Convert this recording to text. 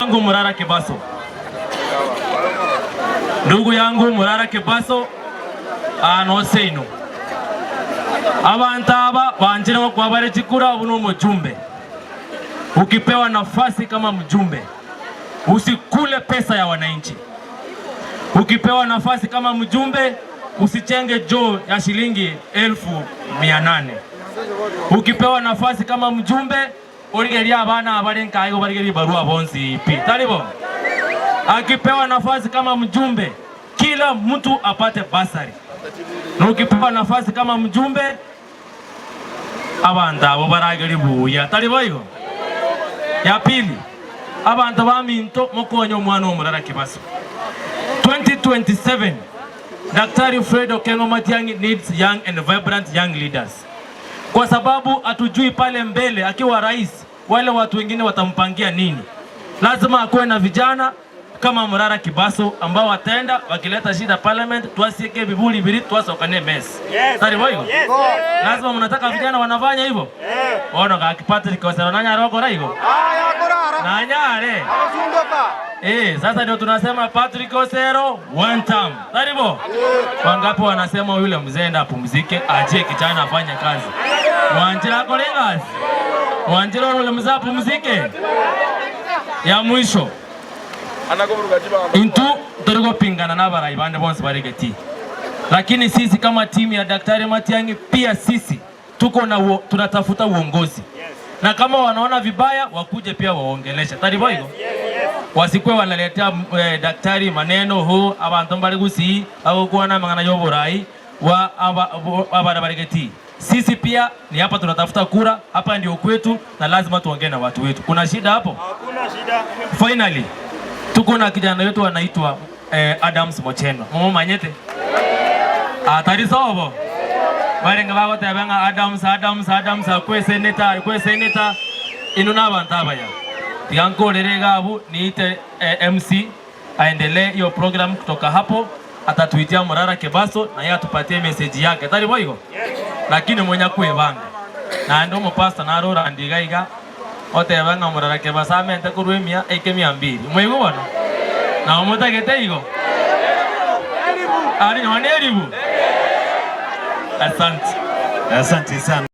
Yangu Morara Kebaso, ndugu yangu Morara Kebaso ano seino abantu aba banjire kwa bare chikura buno mujumbe. Ukipewa nafasi kama mjumbe, usikule pesa ya wananchi. Ukipewa nafasi kama mjumbe, usichenge joo ya shilingi 800,000. Ukipewa nafasi kama mjumbe, origeria abana abare nkaigo barigeri barua bonsi pi taribo. Akipewa nafasi kama mjumbe, kila mtu apate basari. Na ukipewa nafasi kama mjumbe, abantu abo barageri buya taribo igo. Ya pili, abantu baminto mokonye omwana omurara Kebaso. 2027 Daktari Fred Okengo Matiang'i needs young and vibrant young leaders, kwa sababu hatujui pale mbele akiwa rais wale watu wengine watampangia nini. Lazima akuwe na vijana kama Morara Kebaso ambao wataenda wakileta shida parliament, twasieke vibuli bili twasokane mess. Tari hivyo? Lazima mnataka vijana wanafanya hivyo? Ono gaki Patrick Osero nanya roko raigo? Nanyare. Sasa ndio tunasema Patrick Osero one term. Taribo? Wangapi wanasema yule mzee enda apumzike, achie kijana afanye kazi? Wanjira kolengas. Wanjira yule mzee apumzike. Ya mwisho. Intu turigopingana n'abarai bande bonse baregeti. Lakini sisi kama timu ya Daktari Matiang'i pia sisi tuko na tunatafuta uongozi. Na kama wanaona vibaya wakuje pia waongeleshe. Taribo higo? Wasikwe wanaletea daktari maneno hu abantu bari gusi au kuona mangana yoburai wa abana baregeti. Sisi pia ni hapa tunatafuta kura, hapa ndio kwetu na lazima tuongee na watu wetu. Kuna shida hapo? Hakuna shida. Finally, tuko na kijana wetu anaitwa Adams Mocheno. Momo manyete? Atari sobo. Barenga bagoteba Adams Adams Adams akwe senator akwe senator inu n'abantu abaya. Tigankorere gabu niite MC aendelee hiyo program kutoka hapo, atatuitia Morara Kebaso na yeye atupatie message yake. Tari boigo? Lakini mwenye kwebanga. Na ndo mupasta narora ndiga iga oteba ng'a Morara Kebaso amente korwa emia eke 200. Mwaigu bono? Na omotagete igo? Ari none eribu. Asante. Asante sana.